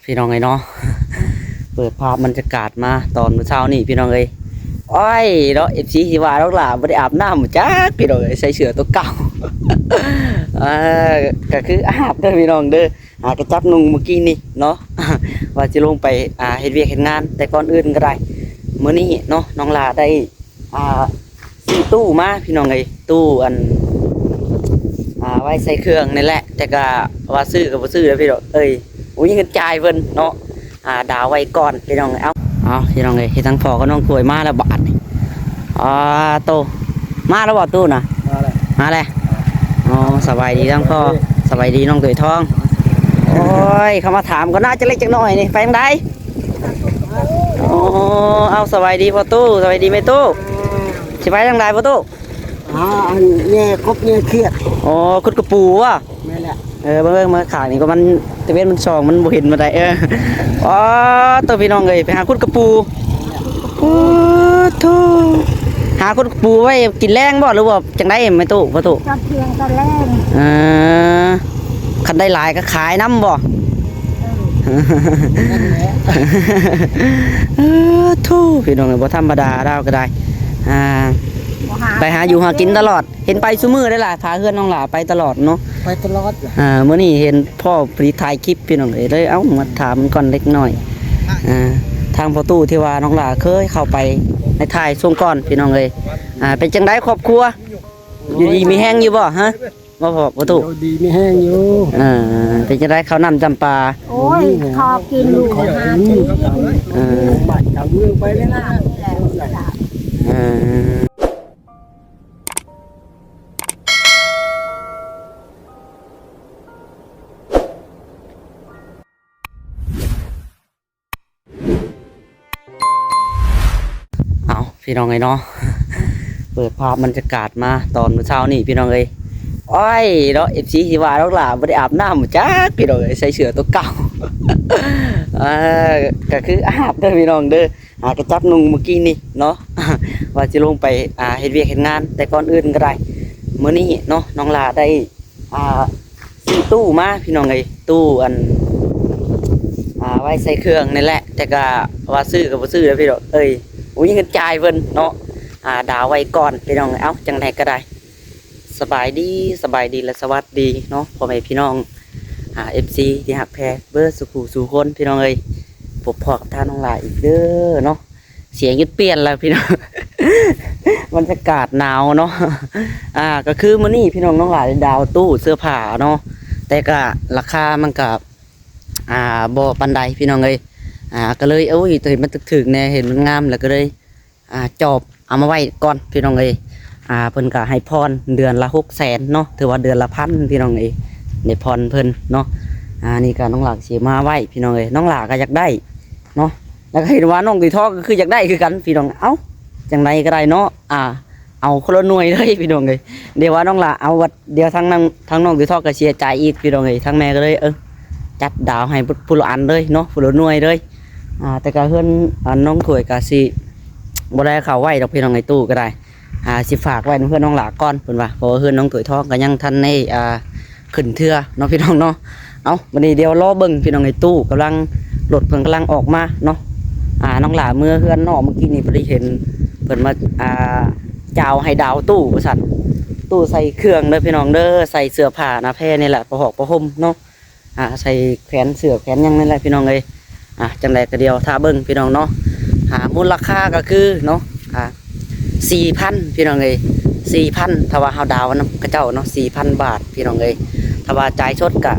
ພີ່ນ້ອງເອີຍເນາະ ເປີດພາບບັນຍາກາດມາຕອນມື້ເຊົ້ານີ້ພີ່ນ້ອງເອີຍ. ໂອ້ຍເນາະ ເອັຟຊີ ຊິວ່ານ້ອງຫຼ້າບໍ່ໄດ້ອາບນ້ຳຈັກພີ່ນ້ອງເອີຍ ໃສ່ເສື້ອຕົວເກົ່າ ເອີ ກະຄືອາບເດີພີ່ນ້ອງເດີ ອາ ກະຈັບນຸ່ງມື້ກີ້ນີ້ເນາະ ວ່າຊິລົງໄປ ອາ ເຮັດວຽກເຮັດງານ. ແຕ່ກ່ອນອື່ນກະໄດ້ ມື້ນີ້ເນາະ ນ້ອງຫຼ້າໄດ້ ອ່າ ຊື້ຕູ້ມາພີ່ນ້ອງເອີຍ ຕູ້ອັນ ອ່າ ໄວ້ໃສ່ເຄື່ອງນີ້ແຫຼະ ແຕ່ກະວ່າຊື້ກະບໍ່ຊື້ແລ້ວພີ່ນ້ອງເອີຍ ບໍ່ມີເງິນຈ່າຍເພິ່ນເນາະ ອ່າ ດາວໄວ້ກ່ອນພີ່ນ້ອງເອີຍ. ເອົາ ເອົາພີ່ນ້ອງເອີຍ ເຮັດທາງພໍ່ກັບນ້ອງຖ້ວຍມາແລ້ວບາດນີ້ ອາໂຕ ມາແລ້ວບໍ່ຕູ້ນະ? ມາແລ້ວ ມາແລ້ວ. ອໍ ສະບາຍດີທາງພໍ່ ສະບາຍດີນ້ອງຖ້ວຍທອງ. ໂອ້ຍ ເຂົ້າມາຖາມກ່ອນນະ ຈັກເລັກຈັກນ້ອຍນີ້ ໄປທາງໃດ? ໂອ້ ເອົາ ສະບາຍດີພໍ່ຕູ້ ສະບາຍດີແມ່ຕູ້ ຊິໄປທາງໃດພໍ່ຕູ້? ຫາອັນແຍ່ກົບແຍ່ຂຽດ. ອໍ ຂຸດກະປູບໍ? ແມ່ນແຫຼະ. ເອີ ເບິ່ງ ເບິ່ງ ເບິ່ງຂ້າງນີ້ກໍມັນ ຕາເວັນມັນສ່ອງ ມັນບໍ່ເຫັນປານໃດ. ເອີ ອໍ ໂຕ ພີ່ນ້ອງເອີຍ ໄປຫາຂຸດກະປູ. ໂອ້ໂທ້ ຫາຂຸດກະປູໄວ້ກິນແລງບໍ ຫຼືວ່າຈັ່ງໃດແມ່ຕູ້ ພໍ່ຕູ້? ຕອນທ່ຽງຕອນແລງ. ເອີ ຄັນໄດ້ຫຼາຍກໍຂາຍນຳບໍ? ເອີ ເອີໂທ້ ພີ່ນ້ອງເອີຍ ບໍ່ທຳມະດາລາວກໍໄດ້ ອ່າ ໄປຫາຢູ່ຫາກິນຕະຫຼອດ. ເຫັນໄປຊຸມື້ໄດ໋ລະ ພາເຮືອນນ້ອງຫຼ້າໄປຕະຫຼອດເນາະ ໄປຕະຫຼອດ. ອ່າ ມື້ນີ້ເຫັນພໍ່ພໍດີຖ່າຍຄລິບພີ່ນ້ອງເອີຍ ເລີຍເອົາມາຖາມມັນກ່ອນເລັກນ້ອຍ. ອ່າ ທາງພໍ່ຕູ້ທີ່ວ່ານ້ອງຫຼ້າເຄີຍເຂົ້າໄປໃນທ້າຍຊ່ວງກ່ອນພີ່ນ້ອງເອີຍ ອ່າ ເປັນຈັ່ງໃດຄອບຄົວ ຢູ່ດີມີແຮງຢູ່ບໍ່? ຮະ ບໍ່ພໍ ພໍ່ຕູ້ ຢູ່ດີມີແຮງຢູ່. ເອີ ເປັນຈັ່ງໃດເຂົ້ານ້ຳຈຳປາ? ໂອ້ຍ ພໍກິນຢູ່ ຫາກິນ. ເອີ ບ້ານກາງເມືອງໄປເລີຍນະ. ເອີ ເອົາ ພີ່ນ້ອງເອີຍເນາະ ເປີດພາບບັນຍາກາດມາຕອນມື້ເຊົ້ານີ້ພີ່ນ້ອງເອີຍ. ໂອ້ຍເນາະ ເອັຟຊີ ຊິວ່ານ້ອງຫຼ້າບໍ່ໄດ້ອາບນ້ຳຈັກພີ່ນ້ອງເອີຍ ໃສ່ເສື້ອຕົວເກົ່າ ເອີ ກະຄືອາບເດີພີ່ນ້ອງເດີ ອາ ກະຈັບນຸ່ງມື້ກີ້ນີ້ເນາະ ວ່າຊິລົງໄປ ອາ ເຮັດວຽກເຮັດງານ. ແຕ່ກ່ອນອື່ນກໍໄດ້ ມື້ນີ້ເນາະ ນ້ອງຫຼ້າໄດ້ ອ່າ ຊື້ຕູ້ມາພີ່ນ້ອງເອີຍ ຕູ້ອັນ ອ່າ ໄວ້ໃສ່ເຄື່ອງນີ້ແຫຼະ ແຕ່ກະວ່າຊື້ກະບໍ່ຊື້ແລ້ວພີ່ນ້ອງເອີຍ ບໍ່ມີເງິນຈ່າຍເພິ່ນເນາະ ອ່າ ດາວໄວ້ກ່ອນພີ່ນ້ອງເອີຍ. ເອົ້າ ຈັ່ງໃດກໍໄດ້ ສະບາຍດີ ສະບາຍດີ ແລະ ສະຫວັດດີເນາະ ພໍ່ແມ່ພີ່ນ້ອງ ອ່າ ເອັຟຊີ ທີ່ຮັກແພງເບິດສູ່ຜູ້ສູ່ຄົນພີ່ນ້ອງເອີຍ. ພົບພໍ້ກັບທາງນ້ອງຫຼ້າອີກເດີເນາະ ສຽງຈົນປ່ຽນແລ້ວພີ່ນ້ອງ ບັນຍາກາດໜາວເນາະ. ອ່າ ກໍຄືມື້ນີ້ພີ່ນ້ອງ ນ້ອງຫຼ້າໄດ້ດາວຕູ້ເສື້ອຜ້າເນາະ ແຕ່ກະລາຄາມັນກະ ອ່າ ບໍ່ປານໃດພີ່ນ້ອງເອີຍ. ອ່າ ກໍເລີຍ ໂອ້ຍ ເຫັນມັນຖືກໆແດ່ ເຫັນມັນງາມ ແລ້ວກໍເລີຍ ອ່າ ຈອບເອົາມາໄວ້ກ່ອນພີ່ນ້ອງເອີຍ. ອ່າ ເພິ່ນກໍໃຫ້ຜ່ອນເດືອນລະຫົກແສນເນາະ ຖືວ່າເດືອນລະພັນພີ່ນ້ອງເອີຍ ໄດ້ຜ່ອນເພິ່ນເນາະ. ອ່າ ນີ້ກໍນ້ອງຫຼ້າຊິມາໄວ້ພີ່ນ້ອງເອີຍ ນ້ອງຫຼ້າກໍຢາກໄດ້ ເນາະ ແລ້ວກໍເຫັນວ່ານ້ອງຕຸ້ຍທອງກໍຄືຢາກໄດ້ຄືກັນພີ່ນ້ອງ. ເອົ້າ ຈັ່ງໃດກໍໄດ້ເນາະ ອ່າ ເອົາຄົນລະໜ່ວຍເລີຍພີ່ນ້ອງເອີຍ. ດຽວວ່ານ້ອງຫຼ້າເອົາ ດຽວທາງ ທາງນ້ອງຕຸ້ຍທອງກໍເສຍໃຈອີກພີ່ນ້ອງເອີຍ. ທາງແມ່ກໍເລີຍ ເອີ ຈັດດາວໃຫ້ຜູ້ລະອັນເລີຍເນາະ ຜູ້ລະໜ່ວຍເລີຍ. ອ່າ ແຕ່ກໍເຮືອນ ອ່າ ນ້ອງຖ້ວຍກໍຊິບໍ່ໄດ້ເຂົ້າໄວ້ດອກພີ່ນ້ອງເອີຍ ຕູ້ກໍໄດ້ ອ່າ ຊິຝາກໄວ້ນຳເຮືອນນ້ອງຫຼ້າກ່ອນເພິ່ນວ່າ ເພາະວ່າເຮືອນນ້ອງຖ້ວຍທອງກໍຍັງທັນໄດ້ ອ່າ ຂຶ້ນເທື່ອເນາະພີ່ນ້ອງເນາະ. ເອົ້າ ບັດນີ້ດຽວລໍເບິ່ງພີ່ນ້ອງເອີຍ ຕູ້ກຳລັງ ລົດເພິ່ນກຳລັງອອກມາເນາະ. ອ່າ ນ້ອງຫຼ້າເມືອເຮືອນນອກ ເມື່ອກີ້ນີ້ພໍດີເຫັນເພິ່ນມາ ອ່າ ຈາວໃຫ້ດາວຕູ້ວ່າຊັ້ນ ຕູ້ໃສ່ເຄື່ອງເດີພີ່ນ້ອງເດີ ໃສ່ເສື້ອຜ້າໜ້າແພນີ້ແຫຼະ ຜ້າຫອກຜ້າຫົ່ມເນາະ. ອ່າ ໃສ່ແຂວນເສື້ອແຂວນຫຍັງນີ້ແຫຼະພີ່ນ້ອງເອີຍ. ອ່າ ຈັ່ງໃດກໍດຽວຖ້າເບິ່ງພີ່ນ້ອງເນາະ. ອ່າ ມູນລະຄ່າກໍຄືເນາະ ອ່າ ສີ່ພັນພີ່ນ້ອງເອີຍ ສີ່ພັນ ຖ້າວ່າເຮົາດາວນຳເຂົາເຈົ້າເນາະ ສີ່ພັນບາດພີ່ນ້ອງເອີຍ. ຖ້າວ່າຈ່າຍສົດກໍ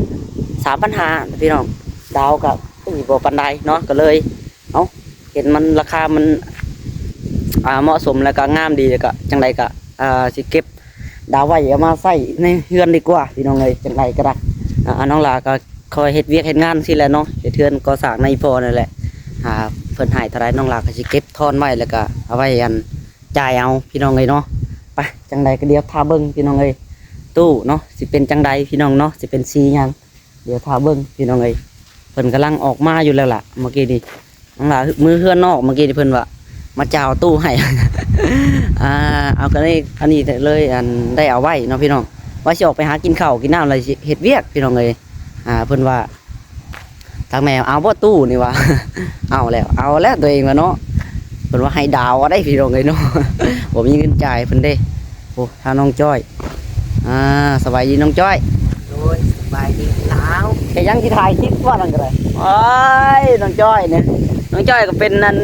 ສາມພັນຫ້າພີ່ນ້ອງ ດາວກໍ ເອີ ບໍ່ປານໃດເນາະ ກໍເລີຍ ເອົ້າ ເຫັນມັນລາຄາມັນ ອ່າ ເໝາະສົມ ແລ້ວກໍງາມດີ ແລ້ວກໍຈັ່ງໃດກໍ ອ່າ ຊິເກັບດາວໄວ້ເອົາມາໃຊ້ໃນເຮືອນດີກວ່າພີ່ນ້ອງເອີຍ. ຈັ່ງໃດກໍໄດ້ ອ່າ ນ້ອງຫຼ້າກໍ ຄອຍເຮັດວຽກເຮັດງານຊີ້ແຫຼະເນາະ ເຮັດເຮືອນກໍ່ສ້າງໃນອີ່ພໍ່ນັ້ນແຫຼະ. ອ່າ ເພິ່ນໃຫ້ເທົ່າໃດ ນ້ອງຫຼ້າກໍຊິເກັບທອນໄວ້ ແລ້ວກໍເອົາໄວ້ ອັນ ຈ່າຍເອົາພີ່ນ້ອງເອີຍເນາະ. ໄປ ຈັ່ງໃດກໍດຽວຖ້າເບິ່ງພີ່ນ້ອງເອີຍ ຕູ້ເນາະ ຊິເປັນຈັ່ງໃດພີ່ນ້ອງເນາະ ຊິເປັນສີຫຍັງ ດຽວຖ້າເບິ່ງພີ່ນ້ອງເອີຍ. ເພິ່ນກຳລັງອອກມາຢູ່ແລ້ວລະ ເມື່ອກີ້ນີ້ ນ້ອງຫຼ້າເມືອເຮືອນນອກ ເມື່ອກີ້ນີ້ເພິ່ນວ່າມາຈາວຕູ້ໃຫ້ ອ່າ ເອົາ ກໍເລີຍ ອັນນີ້ເລີຍ ອັນ ໄດ້ເອົາໄວ້ເນາະພີ່ນ້ອງ ວ່າຊິອອກໄປຫາກິນເຂົ້າກິນນ້ຳ ແລ້ວຊິເຮັດວຽກພີ່ນ້ອງເອີຍ. ອ່າ ເພິ່ນວ່າ ທາງແມ່ເອົາບໍ່ຕູ້ນີ້ວ່າ ເອົາແລ້ວ ເອົາແລ້ວຕົວເອງວ່າເນາະ. ເພິ່ນວ່າໃຫ້ດາວເອົາໄດ໋ພີ່ນ້ອງເອີຍເນາະ ບໍ່ມີເງິນຈ່າຍເພິ່ນເດ້. ໂອ້ ທາງນ້ອງຈ້ອຍ ອ່າ ສະບາຍດີນ້ອງຈ້ອຍ. ໂດຍ ສະບາຍດີລາວ. ເຮັດຫຍັງຊິຖ່າຍຄລິບວ່ານັ້ນກໍໄດ້. ໂອ້ຍ ນ້ອງຈ້ອຍນີ້ ນ້ອງຈ້ອຍກໍເປັນອັນ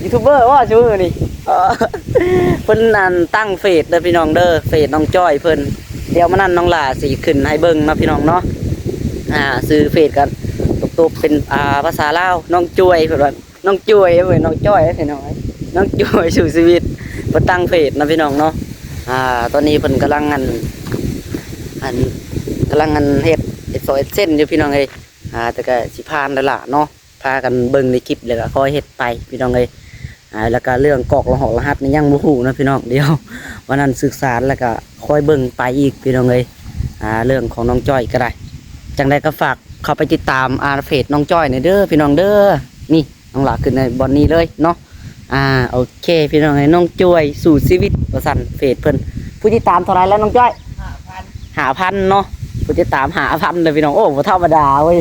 ຢູທູບເບີວ່າຊຸມື້ນີ້. ເອີ ເພິ່ນອັນຕັ້ງເຟສເດີພີ່ນ້ອງເດີ ເຟສນ້ອງຈ້ອຍເພິ່ນ. ດຽວມື້ນັ້ນນ້ອງຫຼ້າຊິຂຶ້ນໃຫ້ເບິ່ງເນາະພີ່ນ້ອງເນາະ. ອ່າ ຊື່ເຟສກໍຕົບໆເປັນ ອ່າ ພາສາລາວ ນ້ອງຈ້ວຍເພິ່ນວ່າ ນ້ອງຈ້ວຍເອີຍ ນ້ອງຈ້ອຍເອີຍ ນ້ອງຈ້ວຍສູ້ຊີວິດ ເພິ່ນຕັ້ງເຟສນະພີ່ນ້ອງເນາະ. ອ່າ ຕອນນີ້ເພິ່ນກຳລັງອັນ ອັນ ກຳລັງອັນເຮັດ ເຮັດຊອກເຮັດເສັ້ນຢູ່ພີ່ນ້ອງເອີຍ. ອ່າ ແຕ່ກໍຊິຜ່ານແລ້ວລະເນາະ ພາກັນເບິ່ງໃນຄລິບ ແລ້ວກໍຄ່ອຍເຮັດໄປພີ່ນ້ອງເອີຍ. ອ່າ ແລ້ວກໍເລື່ອງກອກລະຫອກລະຫັດນີ້ຍັງບໍ່ຮູ້ນະພີ່ນ້ອງ ດຽວວັນນັ້ນສຶກສາແລ້ວກໍຄ່ອຍເບິ່ງໄປອີກພີ່ນ້ອງເອີຍ. ອ່າ ເລື່ອງຂອງນ້ອງຈ້ອຍກໍໄດ້ ຈັ່ງໃດກໍຝາກເຂົ້າໄປຕິດຕາມ ອ່າ ເຟສນ້ອງຈ້ອຍແດ່ເດີພີ່ນ້ອງເດີ. ນີ້ ນ້ອງຫຼ້າຂຶ້ນໃນບ່ອນນີ້ເລີຍເນາະ. ອ່າ ໂອເຄພີ່ນ້ອງເອີຍ ນ້ອງຈ້ວຍສູ້ຊີວິດວ່າຊັ້ນ ເຟສເພິ່ນ. ຜູ້ຕິດຕາມເທົ່າໃດແລ້ວນ້ອງຈ້ອຍ? ຫ້າພັນ ຫ້າພັນເນາະ ຜູ້ຕິດຕາມຫ້າພັນເດີພີ່ນ້ອງ. ໂອ້ ບໍ່ທຳມະດາເວີຍ.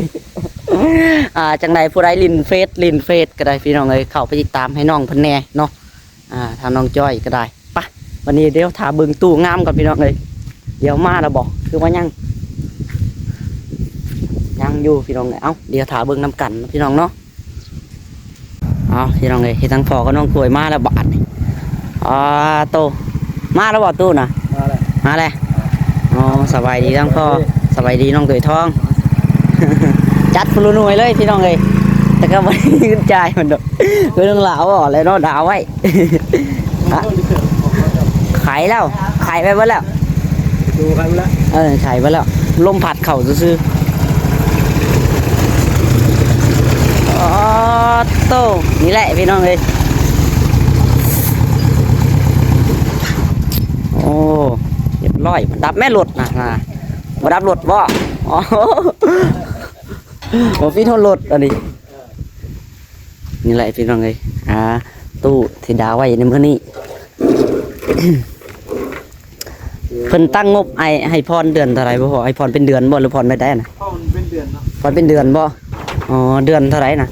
ອ່າ ຈັ່ງໃດຜູ້ໃດຫຼິ້ນເຟສ ຫຼິ້ນເຟສກໍໄດ້ພີ່ນ້ອງເອີຍ ເຂົ້າໄປຕິດຕາມໃຫ້ນ້ອງເພິ່ນແດ່ເນາະ. ອ່າ ທາງນ້ອງຈ້ອຍກໍໄດ້. ໄປ ວັນນີ້ດຽວຖ້າເບິ່ງຕູ້ງາມກ່ອນພີ່ນ້ອງເອີຍ ດຽວມາແລ້ວບໍ່ ຄືວ່າຍັງ ຍັງຢູ່ພີ່ນ້ອງເອີຍ. ເອົ້າ ດຽວຖ້າເບິ່ງນຳກັນເນາະພີ່ນ້ອງເນາະ. ເອົາ ພີ່ນ້ອງເອີຍ ເຮັດທາງພໍ່ກັບນ້ອງກ້ວຍມາແລ້ວບາດນີ້. ອາໂຕ ມາແລ້ວບໍ່ຕູ້ນະ? ມາແລ້ວ ມາແລ້ວ. ອໍ ສະບາຍດີທາງພໍ່ ສະບາຍດີນ້ອງໂຕຍທອງ. ຈັດຄົນລະໜ່ວຍເລີຍພີ່ນ້ອງເອີຍ ແຕ່ກໍບໍ່ໄດ້ເງິນຈ່າຍມັນດອກ ຄືນ້ອງຫຼ້າເວົ້າແຫຼະເນາະ ດາວໄວ້. ຂາຍແລ້ວ ຂາຍໄປເບິດແລ້ວ ເອີ ຂາຍໄປແລ້ວ ລົມພັດເຂົ້າຊື່ໆ. ອໍ ໂຕ ນີ້ແຫຼະພີ່ນ້ອງເອີຍ. ໂອ້ ຮຽບຮ້ອຍ ດັບແມ່ລົດນະ ບໍ່ດັບລົດບໍ່? ອໍ ບໍ່ປິດຮອດລົດອັນນີ້. ນີ້ແຫຼະພີ່ນ້ອງເອີຍ ອ່າ ຕູ້ທີ່ດາວໄວ້ໃນມື້ນີ້. ເພິ່ນຕັ້ງງົບໃຫ້ ໃຫ້ຜ່ອນເດືອນເທົ່າໃດບໍ່ພໍ່? ໃຫ້ຜ່ອນເປັນເດືອນບໍ່ ຫຼືຜ່ອນແບບໃດນະ? ຜ່ອນເປັນເດືອນເນາະ. ຜ່ອນເປັນເດືອນບໍ່? ອໍ ເດືອນເທົ່າໃດນະ? ເ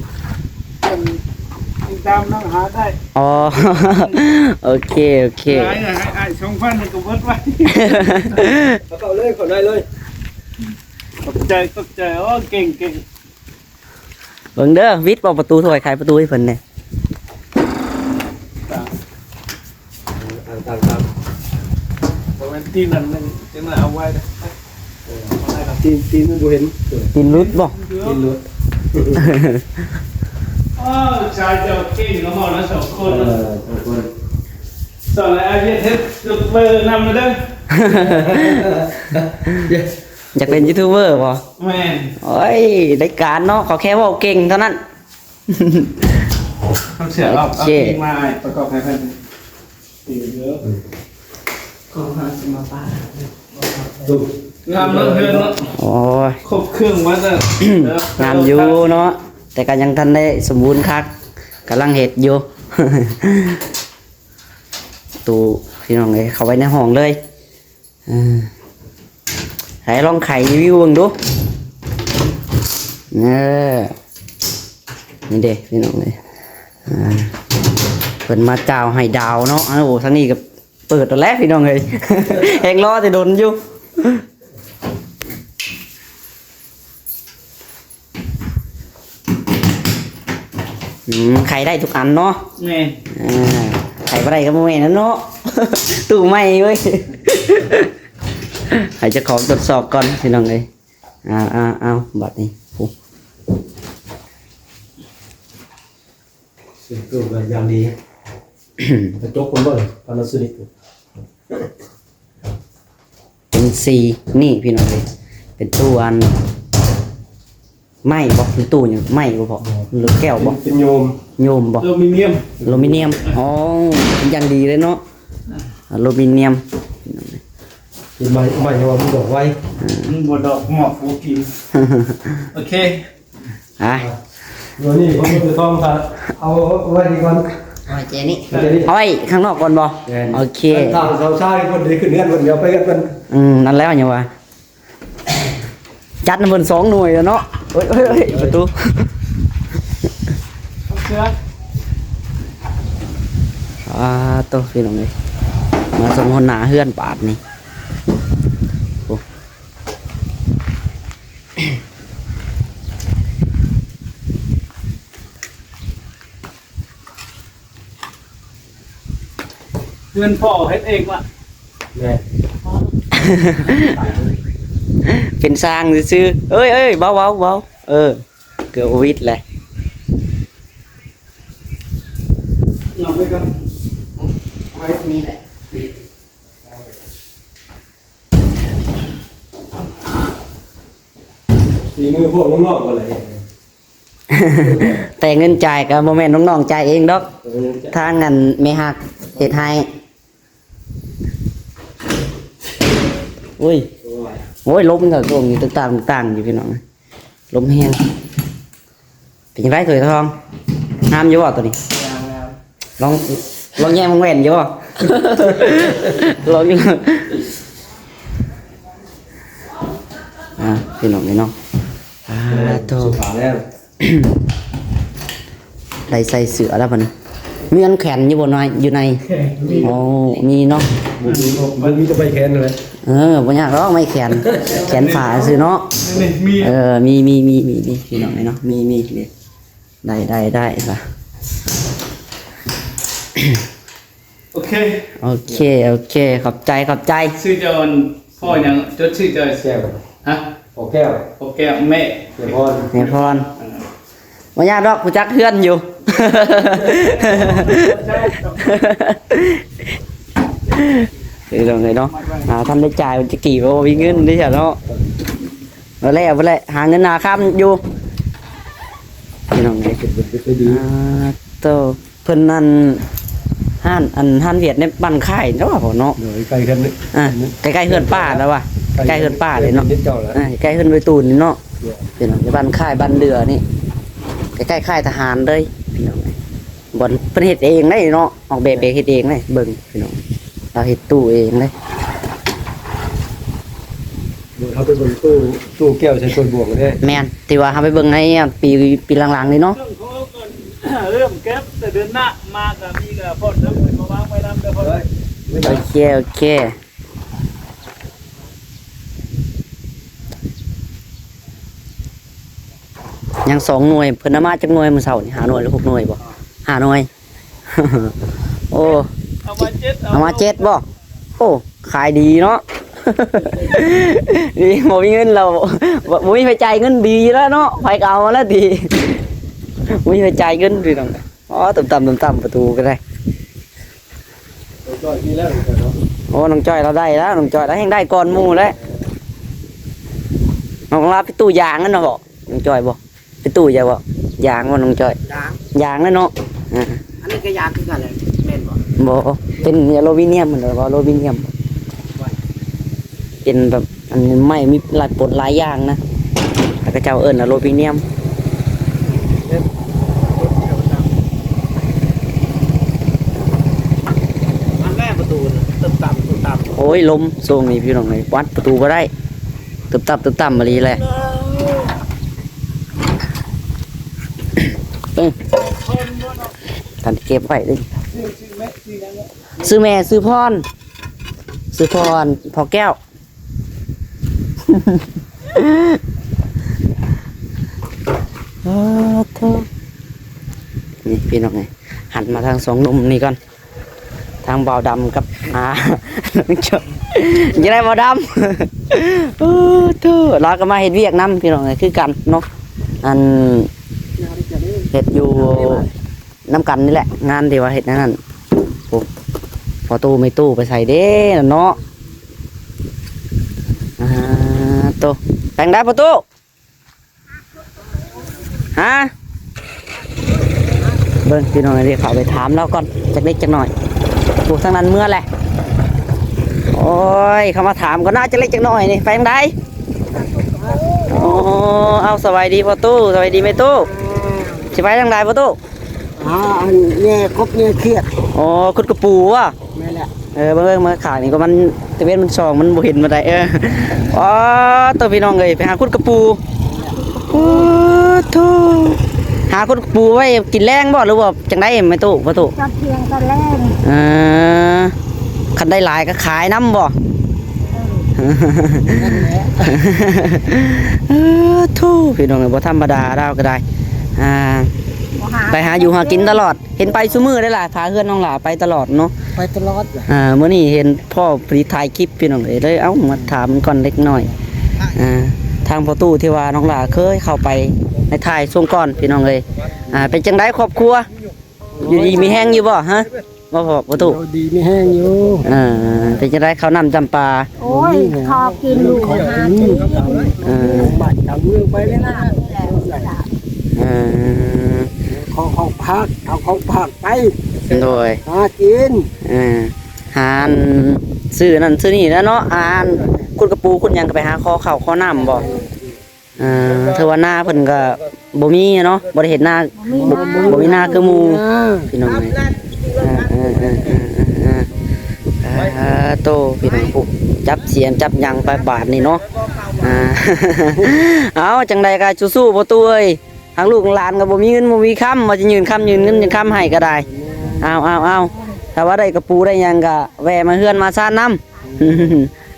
ດືອນ ຕິດຕາມນ້ອງຫາໄດ້. ອໍ ໂອເຄ ໂອເຄ ຫຼາຍນະ ອ້າຍ ສອງພັນມັນກໍເບິດໄວ. ເອົາເຂົ້າເລີຍ ເຂົ້າໃນເລີຍ. ຂອບໃຈ ຂອບໃຈ. ໂອ້ ເກັ່ງ ເກັ່ງ. ເບິ່ງເດີ ວິດບໍ່ປະຕູ ຖ້ວຍໄຂປະຕູໃຫ້ເພິ່ນແດ່. ຕາມ ຕາມ ຕາມ ບໍ່ແມ່ນຕີນນັ້ນ ຈັ່ງນັ້ນເອົາໄວ້ເດີ. ເອີ ຕີນ ຕີນມັນບໍ່ເຫັນ ຕີນຫຼຸດບໍ່? ຕີນຫຼຸດ. ໂອ້ ຊາຍເຈົ້າເກັ່ງເນາະ ເຮົານະ ສອງຄົນ ເອີ ສອງຄົນ. ສອນໃຫ້ອາວຽດເຮັດຢູທູບເບີນຳເດີ. ຢາກເປັນຢູທູບເບີບໍ່? ແມ່ນ. ໂອ້ຍ ໄດ້ການເນາະ ຂໍແຄ່ເວົ້າເກັ່ງເທົ່ານັ້ນ. ເອົາເສື້ອອອກ ໂອເຄ ເອົາເພງມາປະກອບໃຫ້ເພິ່ນ. ຂອງເຮົາຊິມາປະ ງາມເນາະ ເຮືອນເນາະ. ໂອ້ຍ ຄົບເຄື່ອງໝົດແລ້ວ. ງາມຢູ່ເນາະ ແຕ່ກໍຍັງທັນໄດ້ສົມບູນຄັກ ກຳລັງເຮັດຢູ່. ຕູ້ ພີ່ນ້ອງເອີຍ ເຂົ້າໄວ້ໃນຫ້ອງເລີຍ. ເອີ ໃຫ້ລອງໄຂຣີວິວເບິ່ງດູ. ເອີ ນີ້ເດ້ພີ່ນ້ອງເອີຍ ອ່າ ເພິ່ນມາຈ່າວໃຫ້ດາວເນາະ. ໂອ້ ທາງນີ້ກໍເປີດແລ້ວພີ່ນ້ອງເອີຍ ແຮ່ງລໍແຕ່ດົນຢູ່. ອືມ ໄຂໄດ້ທຸກອັນເນາະ. ແມ່ນ. ອ່າ ໄຂບໍ່ໄດ້ກໍບໍ່ແມ່ນແລ້ວເນາະ ຕູ້ໃໝ່ເວີຍ. ໃຫ້ເຈົ້າຂອງທົດສອບກ່ອນພີ່ນ້ອງເອີຍ. ເອົາ ເອົາ ເອົາ ບັດນີ້ ໂອ້ ເສຍງຕູ້ກໍຢ່າງດີ. ກະຈົກເບິ່ງ Panasonic. ເປັນສີນີ້ພີ່ນ້ອງເອີຍ ເປັນຕູ້ອັນໄມ້ບໍ່ ເປັນຕູ້ຫຍັງ ໄມ້ບໍ່ພໍ່ ຫຼືແກ້ວບໍ່? ເປັນໂຍມ ໂຍມບໍ່? ອາລູມິນຽມ ອາລູມິນຽມ. ອໍ ຢ່າງດີເລີຍເນາະ ອາລູມິນຽມ. ເປັນໄມ້ ໄມ້ ເພາະວ່າມັນດອກໄວ ມັນບໍ່ດອກ ງອກບໍ່ກິນ. ໂອເຄ. ອ່ະ ດຽວນີ້ຜົມຈະຕ້ອງ ເອົາໄວ້ນີ້ກ່ອນ ເອົາໄວ້ເຈນີ້ ເອົາໄວ້ນີ້ ເອົາໄວ້ຂ້າງນອກກ່ອນບໍ່? ແມ່ນ ໂອເຄ ຖ້າສາວຊາຍເພິ່ນໄດ້ຂຶ້ນເຮືອນເພິ່ນ ດຽວໄປເຮືອນເພິ່ນ. ອືມ ນັ້ນແຫຼະ ຫຍັງວ່າ ຈັດນຳເພິ່ນສອງໜ່ວຍແລ້ວເນາະ. ໂອ້ຍ ໂອ້ຍ ໂອ້ຍ ປະຕູ ເສືອ ອ່າ ໂຕ ພີ່ນ້ອງເອີຍ ມາສົ່ງຫົວໜ້າເຮືອນບາດນີ້ ໂອ້. ເຮືອນພໍ່ເຮັດເອງວະ? ແມ່ນ ເປັນຊ່າງຊື່ໆ ເອີຍ ເອີຍ ເບົາໆ ເບົາ ເອີ ເກືອບບໍ່ຫວິດແຫຼະ ເອົາໄວ້ກ່ອນ ເອົາໄວ້ນີ້ແຫຼະ. ສີມືພວກນ້ອງໆ ບໍ່ລະເຮັດ ແຕ່ເງິນຈ່າຍກໍບໍ່ແມ່ນນ້ອງໆ ຈ່າຍເອງດອກ ເອີ ທາງອັນແມ່ຮັກເຮັດໃຫ້. ໂອ້ຍ ໂອ້ຍ ລົມກໍຊ່ວງນີ້ຕຶກຕາງໆ ຢູ່ພີ່ນ້ອງ ລົມແຮງ. ເປັນຈັ່ງໃດ ຖ້ວຍທອງ ງາມຢູ່ບໍ່ໂຕນີ້? ງາມໆ ລອງ ລອງແຍງເບິ່ງແວ່ນຢູ່ບໍ່? ລອງຢູ່ ອ່າ ພີ່ນ້ອງເອີຍເນາະ ອ່າ ໂຕ ສຸດຍອດແລ້ວ ໄດ້ໃສ່ເສື້ອແລ້ວບັດນີ້ ມີອັນແຂວນຢູ່ບໍ່ ໃນ ຢູ່ໃນ? ໂອ້ ມີເນາະ ມັນມີແຕ່ໄມ້ແຂວນນັ້ນແຫຼະ ເອີ ບໍ່ຍາກດອກ ໄມ້ແຂວນ ແຂວນຜ້າຊື່ເນາະ ເອີ ມີ ມີ ມີ ມີ ພີ່ນ້ອງເອີຍເນາະ ມີ ມີ ນີ້ ໄດ້ ໄດ້ ໄດ້ ໂອເຄ ໂອເຄ ໂອເຄ ຂອບໃຈ ຂອບໃຈ. ຊື່ເຈົ້າ ພໍ່ຫຍັງ? ຈົດຊື່ເຈົ້າ ແກ້ວ ຮະ? ພໍ່ແກ້ວ ພໍ່ແກ້ວ ແມ່ ແມ່ພອນ ແມ່ພອນ ເອີ ບໍ່ຍາກດອກ ຮູ້ຈັກເຮືອນຢູ່ ເອີ ເນາະ ອ່າ ທຳໄດ້ຈ່າຍ ຕະກີ້ບໍ່ມີເງິນເດ້ເນາະ ບໍ່ແລ້ວ ບໍ່ແລ້ວ ຫາເງິນຫາຄຳຢູ່ ພີ່ນ້ອງເອີຍ ອ່າ ໂຕ ເພິ່ນນັ້ນ ຮ້ານ ອັນ ຮ້ານຫວຽດໃນບ້ານຄ້າຍເນາະ ເນາະ ໃກ້ກັນເລີຍ ອ່າ ໃກ້ໆເຮືອນປ້າແລ້ວວ່າ ໃກ້ເຮືອນປ້າເລີຍເນາະ ອ່າ ໃກ້ເຮືອນໄວຕູນນີ້ເນາະ ເນາະ ພີ່ນ້ອງ ໃນບ້ານຄ້າຍ ບ້ານເດືອນີ້ ໃກ້ໆຄ້າຍທະຫານເລີຍ ພີ່ນ້ອງ ບ່ອນເພິ່ນເຮັດເອງເດ້ເນາະ ອອກແບບເອງ ເຮັດເອງເດ້ ເບິ່ງພີ່ນ້ອງ ລາວເຮັດຕູ້ເອງເດ້ ເຮົາໄປເບິ່ງຕູ້ ຕູ້ແກ້ວໃສ່ຖ້ວຍບວງເດ້ ແມ່ນ ທີ່ວ່າເຮົາໄປເບິ່ງໃນປີ ປີຫຼັງໆນີ້ເນາະ ເລີ່ມເກັບແຕ່ເດືອນໜ້າມາກໍມີກໍຜ່ອນນຳ ມາວາງໄວ້ນຳເດີພໍ່ ໂອເຄ ໂອເຄ ຍັງສອງໜ່ວຍ ເພິ່ນເອົາມາຈັກໜ່ວຍມື້ເຊົ້ານີ້ ຫ້າໜ່ວຍຫຼືຫົກໜ່ວຍບໍ່ ຫ້າໜ່ວຍ ໂອ້ ເອົາມາເຈັດ ເອົາມາເຈັດບໍ່ ໂອ້ ຂາຍດີເນາະ ດີ ບໍ່ມີເງິນແລ້ວ ບໍ່ ບໍ່ມີໃຜຈ່າຍເງິນ ດີຢູ່ແລ້ວເນາະ ໃຜກໍເອົາແລ້ວຕິ ບໍ່ມີໃຜຈ່າຍເງິນພີ່ນ້ອງ ອໍ ຕຸ້ມຕຳ ຕຸ້ມຕຳປະຕູກໍໄດ້ ນ້ອງຈ້ອຍມີແລ້ວເນາະ ໂອ້ ນ້ອງຈ້ອຍລາວໄດ້ແລ້ວ ນ້ອງຈ້ອຍລາວແຮ່ງໄດ້ກ່ອນໝູ່ແລ້ວ ນ້ອງລາວໄປຕູ້ຢາງນັ້ນນະບໍ ນ້ອງຈ້ອຍບໍ ໄປຕູ້ຢາງບໍ່ ຢາງບໍ່ນ້ອງຈ້ອຍ ຢາງ ຢາງແລ້ວເນາະ ອ່າ ອັນນີ້ກໍຢາງຄືກັນແຫຼະ ແມ່ນບໍ່? ບໍ່ ເປັນອາລູມິນຽມ ເພິ່ນເອີ້ນວ່າອາລູມິນຽມ ເປັນແບບ ອັນໄມ້ມີຫຼາຍປົນຫຼາຍຢ່າງນະ ແລ້ວເຂົາເຈົ້າເອີ້ນອາລູມິນຽມ ອັນແມ່ປະຕູນະ ຕຶບຕຳ ຕຶບຕຳ ໂອ້ຍ ລົມຊ່ວງນີ້ພີ່ນ້ອງເອີຍ ວັດປະຕູບໍ່ໄດ້ ຕຶບຕັບ ຕຶບຕຳອີ່ຫຼີແຫຼະ ເອີ ທ່ານເກັບໄວ້ເດ້ ຊື່ແມ່ ຊື່ພອນ ຊື່ພອນ ພໍ່ແກ້ວ ໂອ້ໂທ ນີ້ພີ່ນ້ອງເອີຍ ຫັນມາທາງສອງໜຸ່ມນີ້ກ່ອນ ທາງບ່າວດຳກັບ ອ່າ ນ້ອງຈ້ອຍ ຈັ່ງໃດບ່າວດຳ ໂອ້ໂທ ລາວກໍມາເຮັດວຽກນຳພີ່ນ້ອງເອີຍ ຄືກັນເນາະ ອັນ ເຮັດຢູ່ ນຳກັນນີ້ແຫຼະ ງານທີ່ວ່າເຮັດແນວນັ້ນ ໂອ້ ພໍ່ຕູ້ແມ່ຕູ້ໄປໃສເດ້ນັ້ນເນາະ ອ່າ ໂຕ ແປງໄດ້ພໍ່ຕູ້ ຮະ ເບິ່ງພີ່ນ້ອງເດ້ ເຂົ້າໄປຖາມລາວກ່ອນ ຈັກເລັກຈັກໜ້ອຍ ໂອ້ ທາງນັ້ນເມືອແຫຼະ ໂອ້ຍ ເຂົ້າມາຖາມກ່ອນນະ ຈັກເລັກຈັກໜ້ອຍນີ້ ໄປທາງໃດ ໂອ້ ເອົາ ສະບາຍດີພໍ່ຕູ້ ສະບາຍດີແມ່ຕູ້ ຊິໄປທາງໃດພໍ່ຕູ້? ຫາອັນແຍ່ກົບແຍ່ຂຽດ ອໍ ຂຸດກະປູວະ ແມ່ນແຫຼະ ເອີ ເບິ່ງ ເບິ່ງ ເບິ່ງຂ້າງນີ້ກໍມັນ ຕາເວັນມັນສ່ອງ ມັນບໍ່ເຫັນປານໃດ ເອີ ອໍ ໂຕ ພີ່ນ້ອງເອີຍ ໄປຫາຂຸດກະປູ ແມ່ນແຫຼະ ໂອ້ໂທ້ ຫາຂຸດປູໄວ້ກິນແລງບໍ່ ຫຼືວ່າຈັ່ງໃດແມ່ຕູ້ ພໍ່ຕູ້? ກັບພຽງຕອນແລງ. ເອີ ຄັນໄດ້ຫຼາຍກໍຂາຍນຳບໍ່? ເອີ ເອີໂທ້ ພີ່ນ້ອງເອີຍ ບໍ່ທຳມະດາລາວກໍໄດ້ ອ່າ ໄປຫາຢູ່ຫາກິນຕະຫຼອດ. ເຫັນໄປຊຸມື້ໄດ໋ລະ ພາເຮືອນນ້ອງຫຼ້າໄປຕະຫຼອດເນາະ ໄປຕະຫຼອດ. ອ່າ ມື້ນີ້ເຫັນພໍ່ພໍດີຖ່າຍຄລິບພີ່ນ້ອງເອີຍ ເລີຍເອົາມາຖາມກ່ອນເລັກນ້ອຍ. ອ່າ ທາງພໍ່ຕູ້ທີ່ວ່ານ້ອງຫຼ້າເຄີຍເຂົ້າໄປໃນທ້າຍຊ່ວງກ່ອນພີ່ນ້ອງເອີຍ ອ່າ ເປັນຈັ່ງໃດຄອບຄົວ ຢູ່ດີມີແຮງຢູ່ບໍ່ ຮະ ບໍ່ພໍຕູ້? ຢູ່ດີມີແຮງຢູ່. ເອີ ເປັນຈັ່ງໃດເຂົ້ານ້ຳຈຳປາ? ໂອ້ຍ ພໍກິນ ລູກຫາກິນ. ເອີ ບ້ານຈຳເມືອງໄປເລີຍນະ. ເອີ ຂໍຂອງຝາກ ເອົາຂອງຝາກໄປ ໂດຍ ຫາກິນ. ເອີ ຫາອັນຊື້ນັ້ນຊື້ນີ້ແຫຼະເນາະ ອາ ອັນຂຸດກະປູຂຸດຫຍັງກໍໄປຫາຂໍເຂົ້າຂໍນ້ຳບໍ່? ເອີ ຖືວ່ານາເພິ່ນກໍບໍ່ມີເນາະ ບໍ່ໄດ້ເຮັດນາ ບໍ່ມີນາຄືໝູ່ ພີ່ນ້ອງເອີຍ. ເອີ ເອີ ໂຕ ພີ່ນ້ອງ ຈັບສຽງຈັບຫຍັງໄປບາດນີ້ເນາະ. ອ່າ ເອົາ ຈັ່ງໃດກໍສູ້ໆ ພໍ່ຕູ້ເອີຍ ທາງລູກທາງຫຼານກໍບໍ່ມີເງິນບໍ່ມີຄຳ ວ່າຈະຍື່ນຄຳຍື່ນເງິນຍື່ນຄຳໃຫ້ກໍໄດ້. ເອົາ ເອົາ ເອົາ ຖ້າວ່າໄດ້ກະປູໄດ້ຫຍັງກໍແວ່ມາເຮືອນມາຊານນຳ.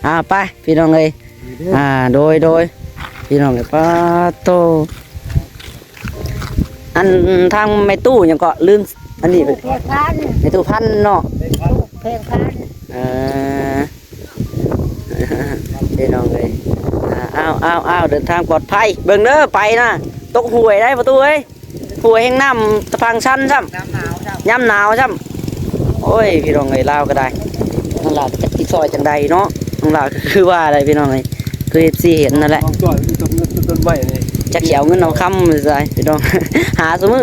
ອ່າ ໄປ ພີ່ນ້ອງເອີຍ. ອ່າ ໂດຍ ໂດຍ ພີ່ນ້ອງເອີຍ ປາໂຕ ອັນທາງແມ່ຕູ້ຫຍັງເກາະ ລືມ ອັນນີ້ ແພງພັນ ແມ່ຕູ້ພັນເນາະ ແພງພັນ. ເອີ ພີ່ນ້ອງເອີຍ ອ່າ ອ້າວ ອ້າວ ອ້າວ ເດີນທາງປອດໄພ ເບິ່ງເດີ ໄປນະ ຕົກຫ້ວຍໄດ໋ ປະຕູເອີຍ. ຫ້ວຍແຮ່ງນ້ຳຕະພັງຊັນຊ້ຳ ຍາມໜາວຊ້ຳ ຍາມໜາວຊ້ຳ. ໂອ້ຍ ພີ່ນ້ອງເອີຍ ລາວກໍໄດ້ ນ້ອງຫຼ້າຈັກຊິຊ່ອຍຈັ່ງໃດເນາະ. ນ້ອງຫຼ້າກໍຄືວ່າໄດ໋ ພີ່ນ້ອງເອີຍ ຄືເອັຟຊີເຫັນນັ້ນແຫຼະ ຕ້ອງຊ່ອຍ ຕົ້ນເງິນຕົ້ນໄມ້ນີ້ ຈັກຊິເອົາເງິນເອົາຄຳໃສພີ່ນ້ອງ ຫາຊຸມື້.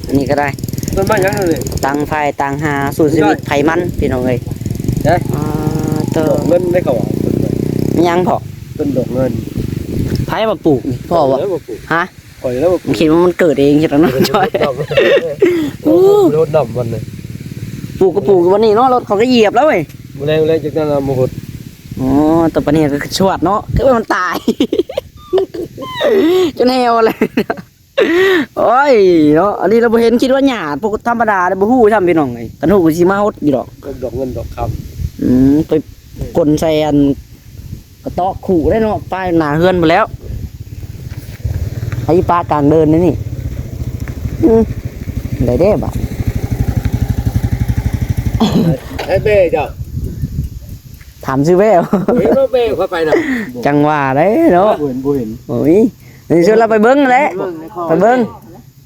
ອັນນີ້ກໍໄດ້ ຕົ້ນໄມ້ຫຍັງນີ້ ຕ່າງຝ່າຍຕ່າງຫາ ສູ້ຊີວິດໃຜມັນ ພີ່ນ້ອງເອີຍ. ເອີ ອ່າ ໂຕ ດອກເງິນໄດ້ເຂົາວ່າ ມີຫຍັງເພາະ ຕົ້ນດອກເງິນ ໃຜມາປູກນີ້ ພໍ່ບໍ່? ຂ້ອຍແລ້ວມາປູກ ຮະ? ຂ້ອຍແລ້ວມາປູກ ຄິດວ່າມັນເກີດເອງ ຄິດວ່າເນາະ ເອີ ຈອຍ ໂອ້ ໂດດນ້ຳມັນເລີຍ ປູກກໍປູກຢູ່ບ່ອນນີ້ເນາະ ລົດເຂົາກໍຢຽບແລ້ວເວີຍ. ມື້ແລງ ມື້ແລງຈັກນັ້ນລະມາຫົດ ອໍ ຕອນປານນີ້ກໍຄືຊວດເນາະ ຄືວ່າມັນຕາຍ ຈົນແຫ້ວແລ້ວ. ໂອ້ຍເນາະ ອັນນີ້ລະບໍ່ເຫັນ ຄິດວ່າຫຍ້າ ປົກກະຕິທຳມະດາລະບໍ່ຮູ້ຊ້ຳ ພີ່ນ້ອງເອີຍ ຄັນຮູ້ກໍຊິມາຫົດຢູ່ດອກ ດອກເງິນດອກຄຳ. ອືມ ໄປກົນໃສ່ອັນກະຕອກຂູໄດ້ເນາະ ປ້າຍໜ້າເຮືອນພຸ້ນແລ້ວ ໃຫ້ປ້າກາງເດີ່ນນີ້. ອືມ ໄດ້ເດ້ບາດ ໃຫ້ເບ້ເຈົ້າ ຖາມຊື່ເບ້ ເຫັນບໍ່ເບ້ຂ້ອຍໄປນະ ຈັ່ງວ່າໄດ໋ເນາະ ບໍ່ເຫັນ ບໍ່ເຫັນ ໂອ້ຍ. ນີ້ຊວນລາວໄປເບິ່ງຫັ້ນແຫຼະ ໄປເບິ່ງ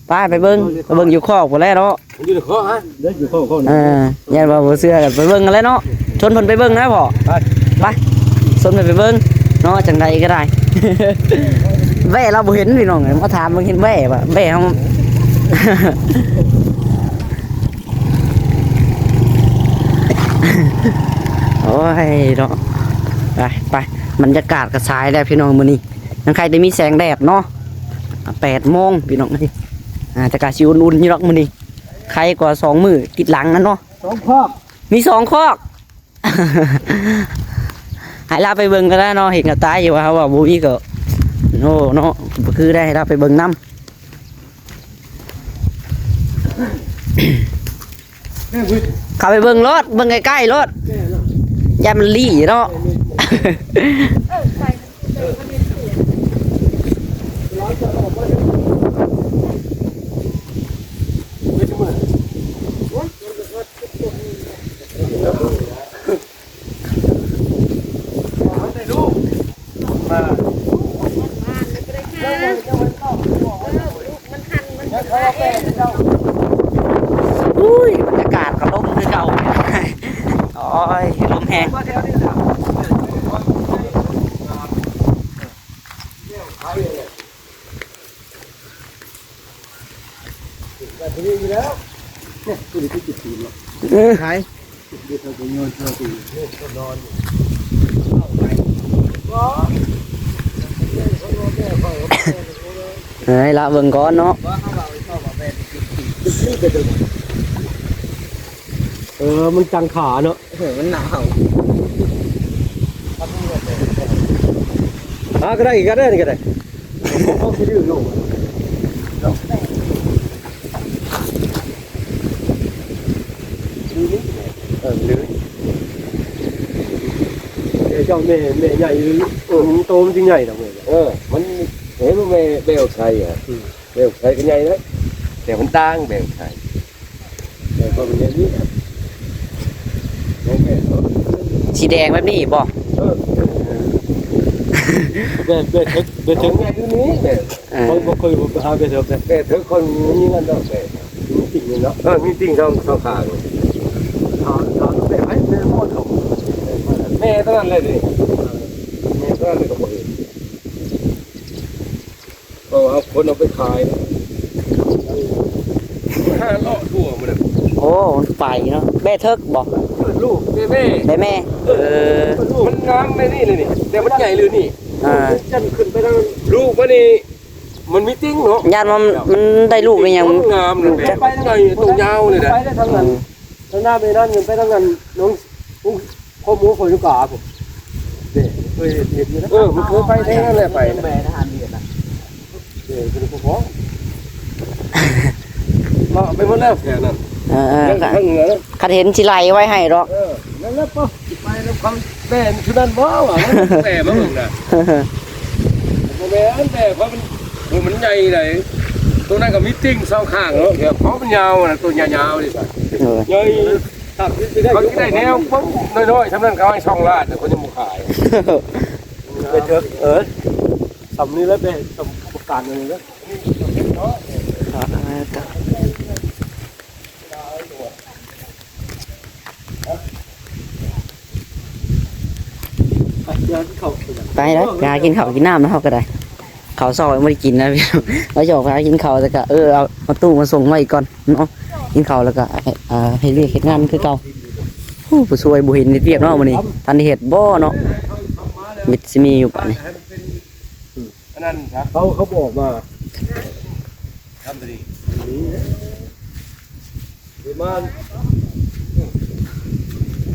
ໄປ ໄປເບິ່ງ ໄປເບິ່ງຢູ່ຄອກພຸ້ນແຫຼະເນາະ ຢູ່ໃນຄອກຮະ ເດີ ຢູ່ຄອກ ຄອກ ເອີ ຢ້ານວ່າບໍ່ເຊື່ອກໍໄປເບິ່ງຫັ້ນແຫຼະເນາະ ຊວນເພິ່ນໄປເບິ່ງນະພໍ່ ໄປ ໄປ ຊວນເພິ່ນໄປເບິ່ງເນາະ ຈັ່ງໃດກໍໄດ້ ແບ້ລາວບໍ່ເຫັນພີ່ນ້ອງ ມາຖາມເບິ່ງເຫັນແບ້ບໍ່ ແບ້ເຮົາ ໂອ້ຍເນາະ ໄປ ໄປ ບັນຍາກາດກໍສາຍແລ້ວພີ່ນ້ອງມື້ນີ້ ຍັງໄຄແຕ່ມີແສງແດດເນາະ ແປດໂມງພີ່ນ້ອງເອີຍ ອ່າ ແຕ່ກະຊິອຸ່ນໆຢູ່ດອກມື້ນີ້ ໄຄກວ່າສອງມື້ຕິດຫຼັງນັ້ນເນາະ ສອງຄອກ ມີສອງຄອກ ໃຫ້ລາວໄປເບິ່ງກໍໄດ້ເນາະ ເຫັນກັບຕາຢູ່ວ່າ ເຮົາວ່າບໍ່ມີກໍ ໂອ້ ເນາະ ບໍ່ຄືໄດ້ ໃຫ້ລາວໄປເບິ່ງນຳ. ເຂົ້າໄປເບິ່ງໂລດ ເບິ່ງໃກ້ໆໂລດ ຢ້ານມັນລີ້ເນາະ. ອຸ້ຍ ບັນຍາກາດກໍລົມຄືເກົ່າ ໂອ້ຍ ລົມແຮງ. ເອີ ເອີຍ ລະເບິ່ງກ່ອນເນາະ ເອີ ມັນຈັງຂາເນາະ ເອີ ມັນໜາວ ຫາກໍໄດ້ ອີກກໍໄດ້ ນີ້ກໍໄດ້. ບໍ່ຄືດື້ລົງ ເອີ ດື້ ແຕ່ເຈົ້າແມ່ ແມ່ໃຫຍ່ ເອີ ໂຕມັນຊິໃຫຍ່ດອກແມ່ ເອີ ມັນ ເຫັນບໍ່ແມ່ແບວໄຊອະ ອືມ ແບວໄຊກໍໃຫຍ່ນະ ແຕ່ມັນຕ່າງແບວໄຊ ແຕ່ກໍມັນໃຫຍ່ນີ້ ຂອງແມ່ເນາະ ສີແດງແບບນີ້ບໍ່? ເອີ ແບບ ແບບເທິກ ແບບເທິກໃຫຍ່ຢູ່ນີ້ແບບ ເອີ ຂ້ອຍບໍ່ເຄີຍໄປຫາແບບເທິກເດ້ ແບບເທິກຂ້ອຍມີນັ້ນດອກແບບ ມີຕິ່ງນີ້ເນາະ ເອີ ມີຕິ່ງສອງ ສອງຂ້າງ ຖາມ ຖາມແບບໃຜແບບໝົດເຂົາ ແມ່ເທົ່ານັ້ນແຫຼະນີ້ ແມ່ເທົ່ານັ້ນແຫຼະກໍບໍ່ເຫັນ. ເອີ ເອົາຄົນເອົາໄປຂາຍ ຫາເລາະທົ່ວໝົດ ໂອ້ ມັນໄປເນາະ ແບເທິກບໍ່? ລູກແມ່ ແມ່ ເອີ ເອີ ມັນງາມແມ່ນີ້ເລີຍນີ້ ແຕ່ມັນໃຫຍ່ເລີຍນີ້ ອ່າ ຈັ່ງຂຶ້ນໄປທາງລູກມັນນີ້ ມັນມີຕິ່ງເນາະ ຢ້ານວ່າມັນໄດ້ລູກໄດ້ຫຍັງ ມັນງາມ ລູກ ໄປທາງໃດ ໂຕຍາວນີ້ນະ ໄປໄດ້ທາງນັ້ນ ອືມ ທາງໜ້າແມ່ນັ້ນ ໄປທາງນັ້ນ ນ້ອງ ໂອ້ ຂໍ້ມູຂ້ອຍຢູ່ກາພຸ້ນ ເດ້ ເຄີຍເຫັນ ເຫັນຢູ່ນະ ເອີ ມັນເຄີຍໄປແຖວນັ້ນແຫຼະ ໄປນະ ແມ່ນະ ຫານວຽດນະ ເອີ ເພິ່ນກໍຂໍ ເລາະໄປໝົດແລ້ວແຖວນັ້ນ ເອີໆ ທາງເໜືອນະ ຄັນເຫັນຊິໄລ່ໄວ້ໃຫ້ດອກ ເອີ ນັ້ນແຫຼະ ໄປນຳຄຳແມ່ນຄືນັ້ນບໍ່ວະ ແມ່ມາເບິ່ງນະ ບໍ່ແມ່ນ ແມ່ເຂົາມັນ ໂອ້ ມັນໃຫຍ່ໃດ ໂຕນັ້ນກໍມີຕິ່ງສອງຂ້າງເນາະ ເຂົາມັນຍາວນະ ໂຕຍາວໆນີ້ຊະ ເອີ ໃຫຍ່ ເຂົາຊິໄດ້ແນວປຶ້ງນ້ອຍໆ ຊ່ຳນັ້ນເຂົາໃຫ້ສອງລ້ານ ແຕ່ເຂົາຍັງບໍ່ຂາຍ ໄປເຖິງ ເອີ ຊ່ຳນີ້ແຫຼະ ໄປຊ່ຳປະການນີ້ແຫຼະ ອ່າ ໄປແລ້ວ ໄປຫາກິນເຂົ້າກິນນ້ຳນຳເຮົາກໍໄດ້ ເຂົ້າເຊົ້າຍັງບໍ່ໄດ້ກິນນະ ວ່າຊິອອກໄປຫາກິນເຂົ້າ ແຕ່ກໍ ເອີ ເອົາ ເອົາຕູ້ມາສົ່ງໄວ້ກ່ອນເນາະ ກິນເຂົ້າແລ້ວກໍ ເຮັດວຽກເຮັດງານຄືເກົ່າ. ໂອ້ ຜູ້ຊ່ວຍບໍ່ເຫັນເຮັດວຽກເນາະມື້ນີ້ ທັນໄດ້ເຮັດບໍ່ເນາະ ມິດຊິມີຢູ່ປານນີ້ ອັນນັ້ນ ເຂົາ ເຂົາບອກມາ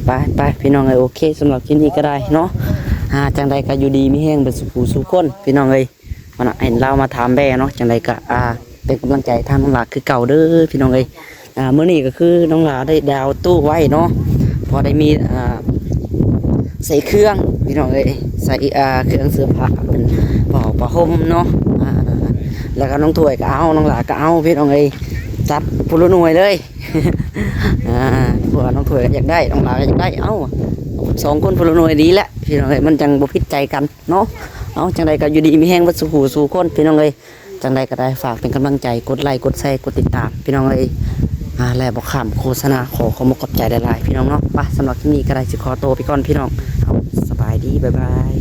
ໄປ ໄປ ພີ່ນ້ອງເອີຍ ໂອເຄ ສຳລັບຄລິບນີ້ກໍໄດ້ເນາະ ອ່າ ຈັ່ງໃດກໍຢູ່ດີມີແຮງເບິດສູ່ຜູ້ສູ່ຄົນ ພີ່ນ້ອງເອີຍ ເຫັນລາວມາຖາມແບ້ເນາະ ຈັ່ງໃດກໍ ອ່າ ເປັນກຳລັງໃຈທາງນ້ອງຫຼ້າຄືເກົ່າເດີ ພີ່ນ້ອງເອີຍ ອ່າ ມື້ນີ້ກໍຄືນ້ອງຫຼ້າໄດ້ດາວຕູ້ໄວ້ເນາະ ພໍໄດ້ມີ ອ່າ ໃສ່ເຄື່ອງ ພີ່ນ້ອງເອີຍ ໃສ່ ອ່າ ເຄື່ອງເສື້ອຜ້າ ເປັນຜ້າ ຜ້າຫົ່ມເນາະ ອ່າ ແລ້ວກໍນ້ອງຖ້ວຍກໍເອົາ ນ້ອງຫຼ້າກໍເອົາ ພີ່ນ້ອງເອີຍ ຈັດຄົນລະໜ່ວຍເລີຍ ອ່າ ເພາະວ່ານ້ອງຖ້ວຍກໍຢາກໄດ້ ນ້ອງຫຼ້າກໍຢາກໄດ້ ເອົ້າ ສອງຄົນຄົນລະໜ່ວຍດີແຫຼະ ພີ່ນ້ອງເອີຍ ມັນຈັ່ງບໍ່ຜິດໃຈກັນເນາະ ເອົ້າ ຈັ່ງໃດກໍຢູ່ດີມີແຮງເບິດສູ່ຜູ້ສູ່ຄົນ ພີ່ນ້ອງເອີຍ ຈັ່ງໃດກໍໄດ້ຝາກເປັນກຳລັງໃຈ ກົດໄລ ກົດແຊ ກົດຕິດຕາມ ພີ່ນ້ອງເອີຍ ອ່າ ແລະບໍ່ຂ້າມໂຄສະນາ ຂໍຂອບອົກຂອບໃຈຫຼາຍໆ ພີ່ນ້ອງເນາະ ໄປ ສຳລັບຄລິບນີ້ກໍໄດ້ຊິຂໍໂຕໄປກ່ອນ ພີ່ນ້ອງ ເອົ້າ ສະບາຍດີ ບາຍບາຍ.